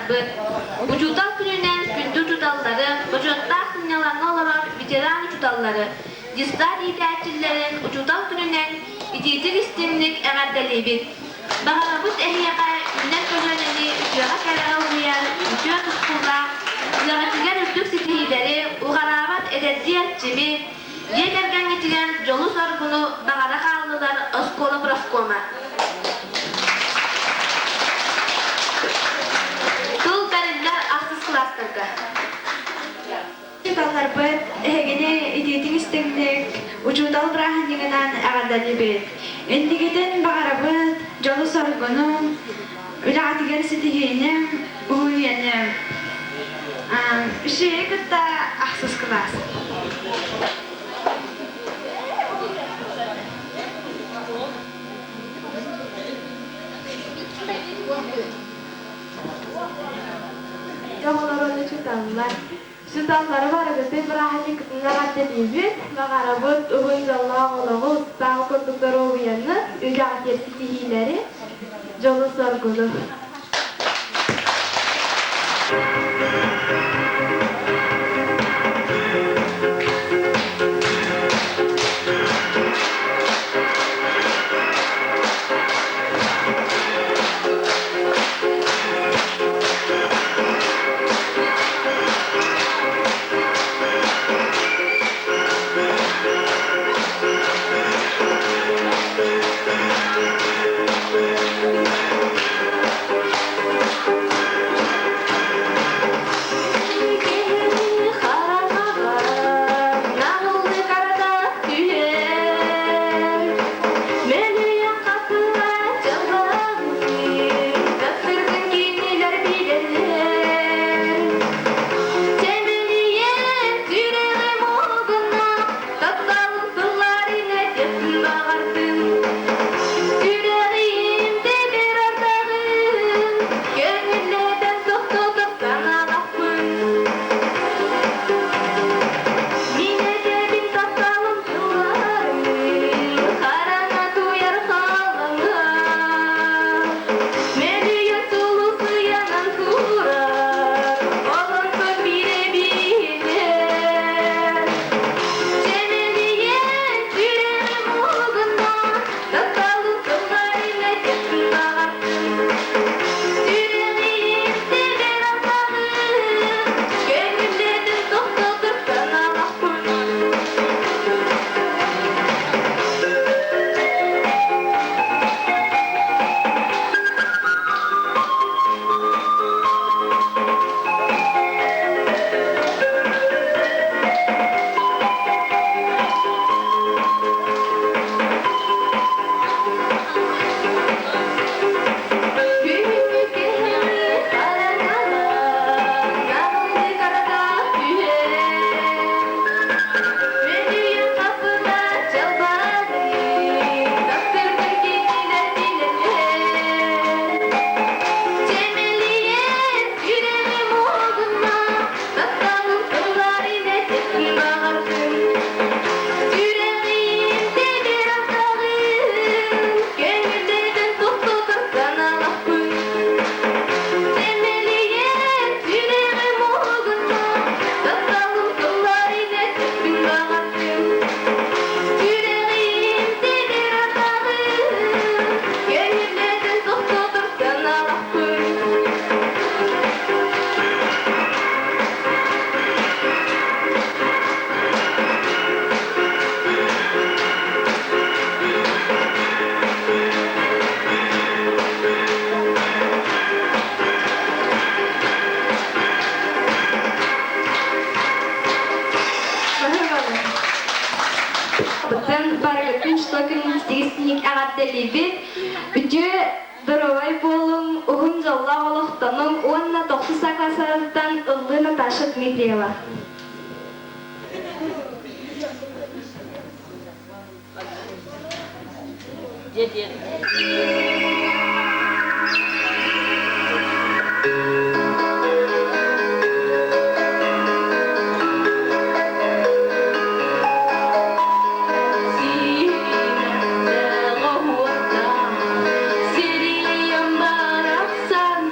учууталларбыт! Учуутал күнүнэн күндү учууталлары, бочуоттаах сынньалаҥҥа олорор ветеран учууталлары, дьыссаат иитээччилэрин учуутал күнүнэн итиитик-истиҥник эҕэрдэлиибит! Баҕарабыт эһиэхэ үүнэр көлүөнэни үтүөҕэ-кэрэҕэ угуйар үтүө тускуллаах, үлэҕитигэр үрдүк ситиһиилэри, уҕараабат эдэрдии эрчими, дьиэ кэргэҥҥитигэр дьолу-соргуну баҕара хааллылар оскуола профкома. Тыл бэриллэр ахсыс кылаастарга. Учууталларбыт эһигини итиитик-истиҥник учуутал бырааһынньыгынан эҕэрдэлиибит. Инникитин баҕарабыт дьолу-соргуну, үлэҕитигэр ситиһиини, уһун үйэни. Үчүгэйи кытта ахсыс кылаас. Оҕолорун учууталлар Учууталлары барыгытын бырааһынньыккытынан эҕэрдэлиибит, баҕарабыт уһун дьоллоох олоҕу, устаах курдук доруобуйаны, үлэҕитигэр ситиһиилэри, дьолу-соргуну. Киһи хараҥаҕа наҕыллык ардах түһэр. Мэлийэн хатыла дьаллаҕын, таптыргын кинилэр билэллэр. Чэмэлийэн сүрэҕим уһугунна, тапталым тыллар инэтиэхпин баҕардым. Сүрэҕим тэбэр ардаҕын, көҥүллэтэн тохтотор санаалаахпын. Мин этэбин тапталым тылларын, хараҥа туйар халлаҥҥа. Мэлийэн сулус ыйанан турар, олорсон биирэ биһинэр. Чэмэлийэн сүрэҕим уһугунна, тапталым тылларын этиэхпин баҕардым. Сүрэҕим тэбэр ардаҕын, көҥүллэтин тохтотор санаалаахпын. Күһүҥҥү киһини хараҥалаан, наҕыллык ардаах түһэр. Мэлийэн хаппыта чалбаҕын, таптыргын кинилэр билэллэр. Чэмэлийэн сүрэҕим уһугунна, тапталым тылларын этиэхпин баҕардым. Сүрэҕим тэбэр ардаҕын, көҥүллэтэн тохтотор санаалаахпын. Чэмэлийэн сүрэҕим уһугунна, тапталым тылларын этиэхпин баҕардым. Сүрэҕим тэбэр ардаҕын, көҥүллэтэн тохтотор санаалаахпын. Бытын барыгытын что күн эҕэрдэлиибит. Үтүө доруобай буолуҥ, уһун дьоллоох олохтонуҥ уонна тохсус сакаасарыттан ыллыы Наташа Дмитриева. Сириям барахсан.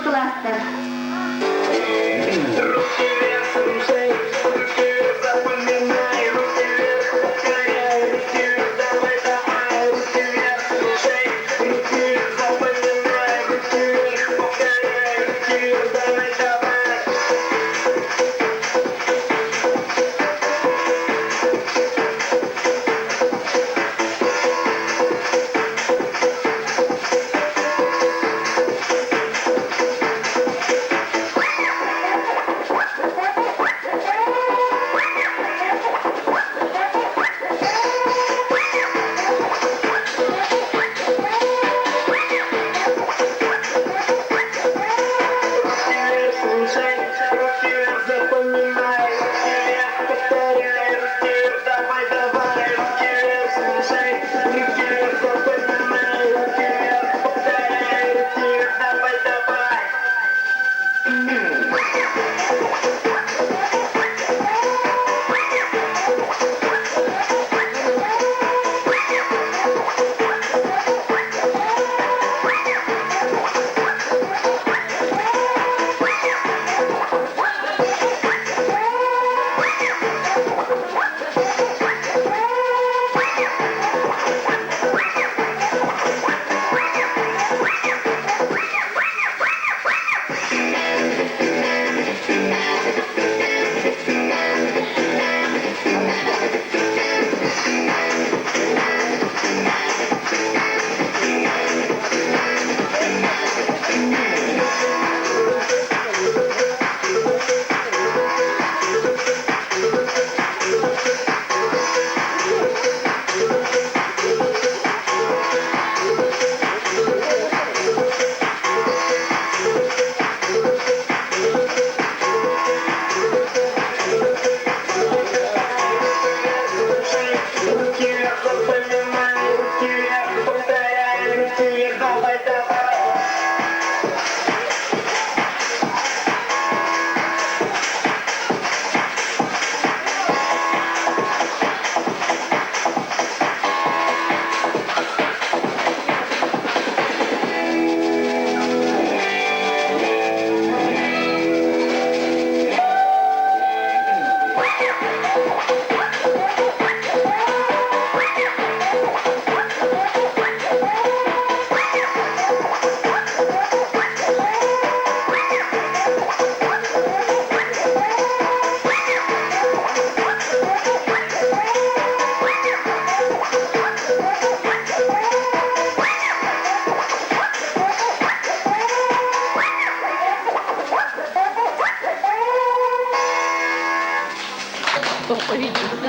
кылаастар.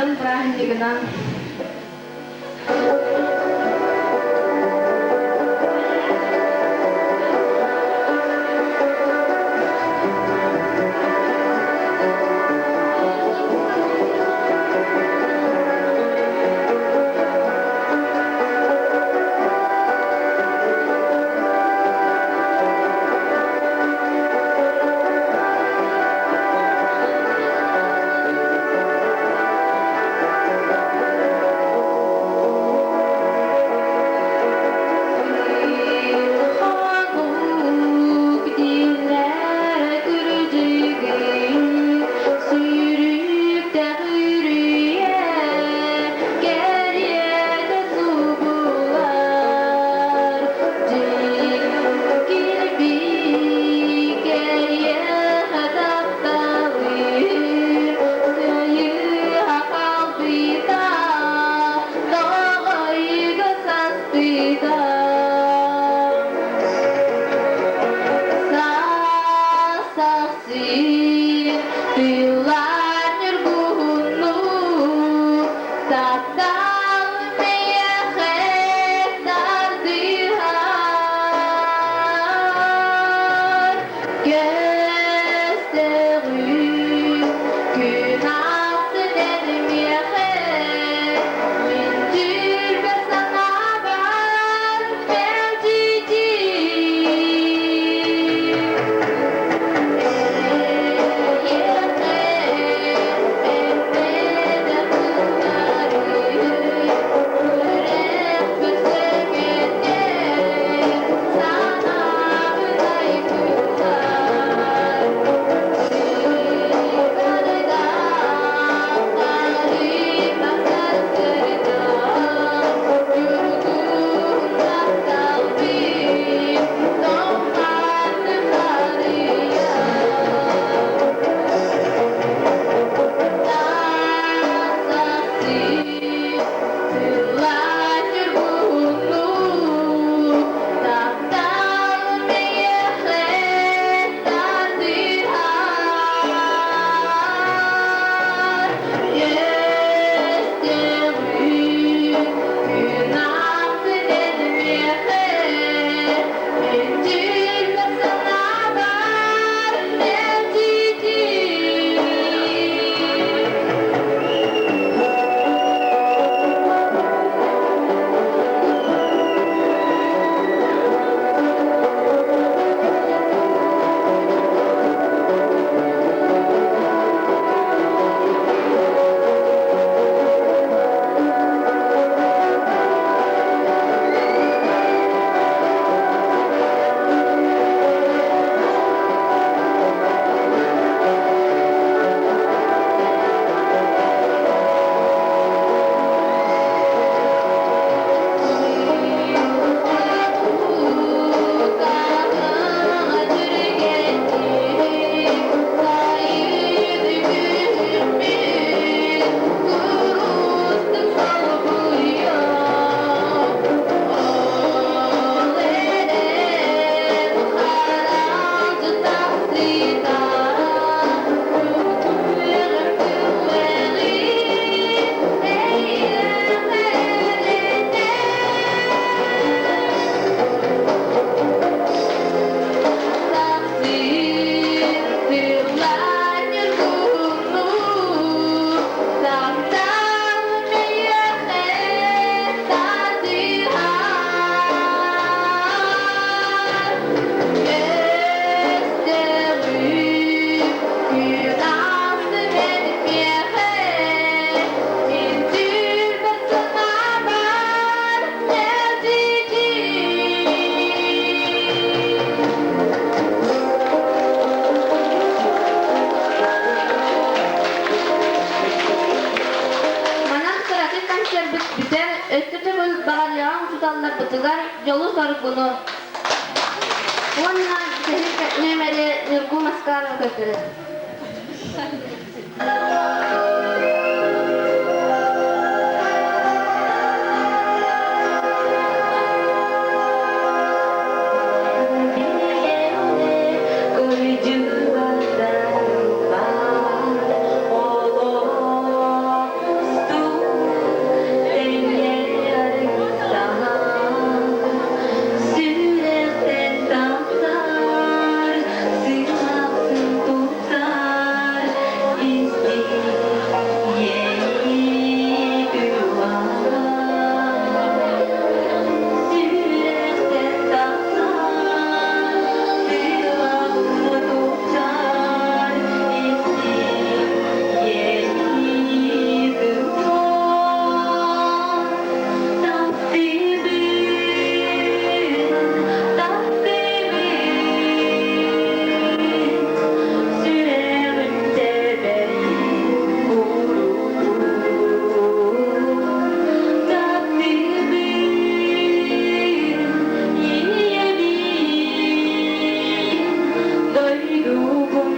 Дьон бырааһынньыгынан барыбытыгар дьолу-соргуну уонна бүтэһик нүөмэри Ньургу Москваҕа көрдөрөр. Сүрэхтэн тахсар, сыҥаахсын тутар, Сүрэхтэн тахсар, сыҥаахсын тутар, истиҥ иэйии Таптыыбын, таптыыбын, сүрэҕим тэбэр курутуун. Таптыыбын, ийэбин, дойдубун,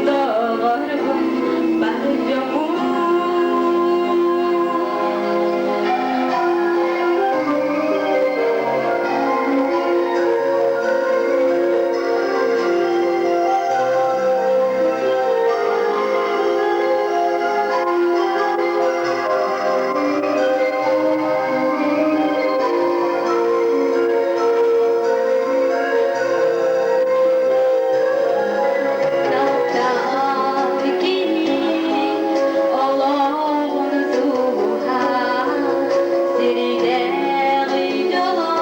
доҕорбун, бар дьоммун. Таптаан кини олоҕун туһа сирдээҕи дьоло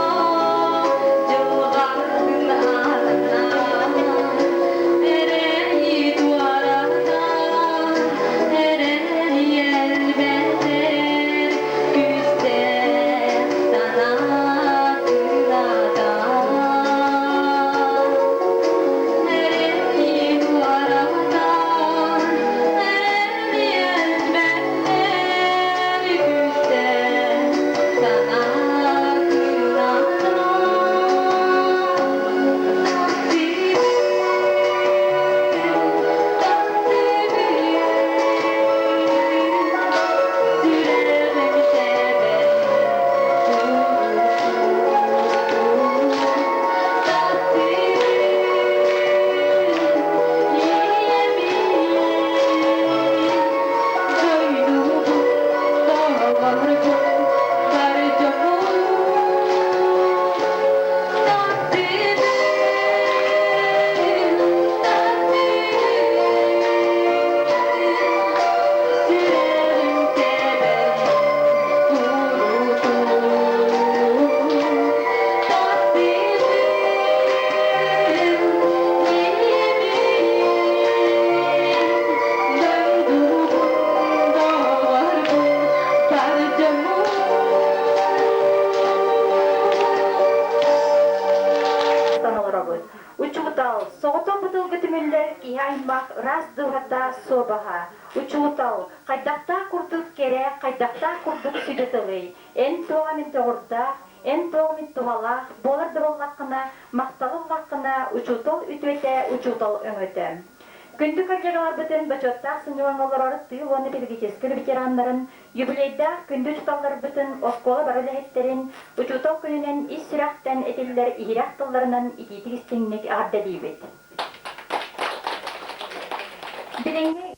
дьылҕатын аатынан эрэйи туоратан эрэйи элбэтэр күүстээх санаа кынатан. Олоробут. Учуутал, соҕотох бытылгы түмүллэр киһи аймах ыраас дууһата суобаһа. Учуутал, хайдахтаах курдук кэрэ, хайдахтаах курдук сүдү тылый. Эн туоҕа мин тоҕурдаах, эн туоҕа мин туһалаах, буолар да буоллаххына, махталы ыллаххына, учуутал үтүөтэ, учуутал өҥөтө. Күндү коллегаларбытын бочуоттаах сынньалаҥҥа олорор тыыл уонна педагогическай ветераннарын, юбилейдаах күндү учууталларбытын, оскуола бары үлэһиттэрин учуутал күнүнэн ис сүрэхтэн этиллэр иһирэх тылларынан итиитик истиҥник эҕэрдэлиибит. Билиҥҥи